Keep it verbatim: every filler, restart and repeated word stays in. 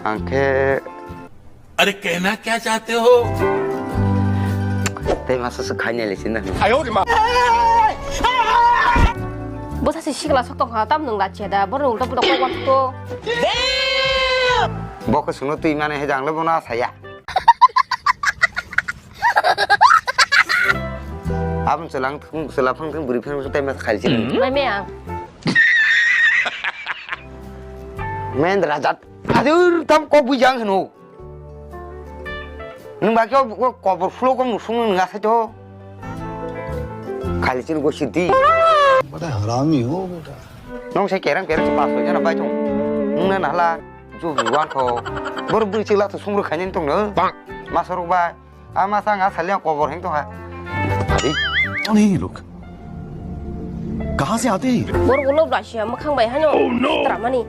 Ang khe अरे कहना क्या चाहते हो? Tei masa se khainai le sinna. Bo sachi sikla sok tong kha, tam nung la che da, bo ulta pulta kok to. Bo khe suno twi mane he jang le bo na saya. Abon selang thung, sela phang thung, buri phang thung, tei masa khail sinna. Mai me ang. Men rajat, adur tam kok bui jang hino. Nwng ba khe o kobor phulo kok nusung nwng asai to. Khali chini gosi di. Bada harami ho beta. Nwng se kerang kerang se pas soi jana bai thung. Nwng na nahla ju ju wan kho. Bor buri chila to sungru khainani tong no. Masarok bai. A masa nga salia kobor heng tong ha. Abi. कौन है ये लोग? कहाँ से आते हैं ये? Bor ulo blasia makhang bai hano. Tramani.